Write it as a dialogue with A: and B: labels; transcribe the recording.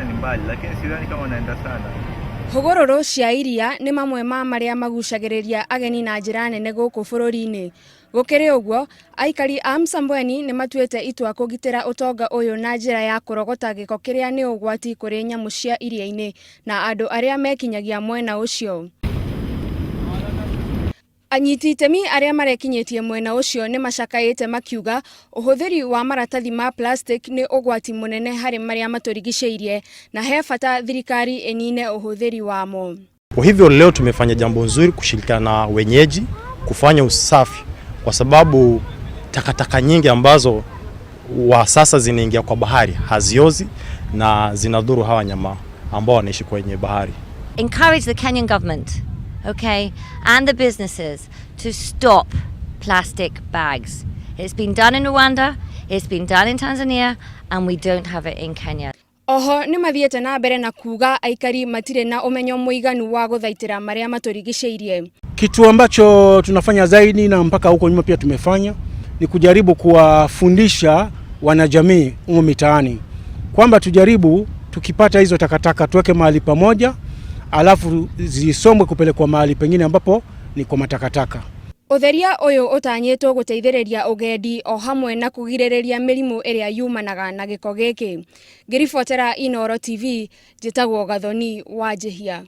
A: Ila ni mbali, lakini sidhani kama naenda sana.
B: Hũgũrũrũ cia iria nĩ mamwe ma marĩa magucagĩrĩria ageni na njĩra nene gũkũ bũrũri-inĩ. Gũkĩrĩ ũguo, aikari a Msambweni nĩ matuĩte itua kũgitĩra ũtonga ũyũ na njĩra ya kũrogota gĩko kĩrĩa nĩ ũgwati kũrĩ nyamũ cia iria-inĩ na andũ arĩa mekinyagia mwena ũcio. Anyiti itemi arĩa marekinyĩtie mwena ũcio nĩ macakaĩte makiuga ũhũthĩri wa maratathi ma plastic nĩ ũgwati mũnene harĩ marĩa matũrigicĩirie na he bata thirikari ĩnine ũhũthĩri wamo.
C: Kwa hivyo leo tumefanya jambo nzuri kushirikiana na wenyeji kufanya usafi, kwa sababu takataka nyingi ambazo wa sasa zinaingia kwa bahari haziozi na zinadhuru hawa nyama ambao wanaishi kwenye bahari.
D: Encourage the Kenyan government, okay, and the businesses to stop plastic bags. It's been done in Rwanda, it's been done in Tanzania, and we don't have it in Kenya.
B: Oho nĩ mathiĩte na mbere na kuga aikari matirĩ na ũmenyo mũiganu wa gũthaitĩra marĩa matũrigicĩirie.
E: Kitu ambacho tunafanya zaidi na mpaka huko nyuma pia tumefanya ni kujaribu kuwafundisha wanajamii humo mitaani kwamba tujaribu tukipata hizo takataka tuweke mahali pamoja, alafu zisombwe kupelekwa mahali pengine ambapo ni kwa matakataka.
B: Ũtheria ũyũ ũtanyĩtwo gũteithĩrĩria ũgendi o hamwe na kũgirĩrĩria mĩrimũ ĩrĩa yumanaga na gĩko gĩkĩ. Ngĩribotera Inooro TV, njĩtagwo Gathoni Wanjĩhia.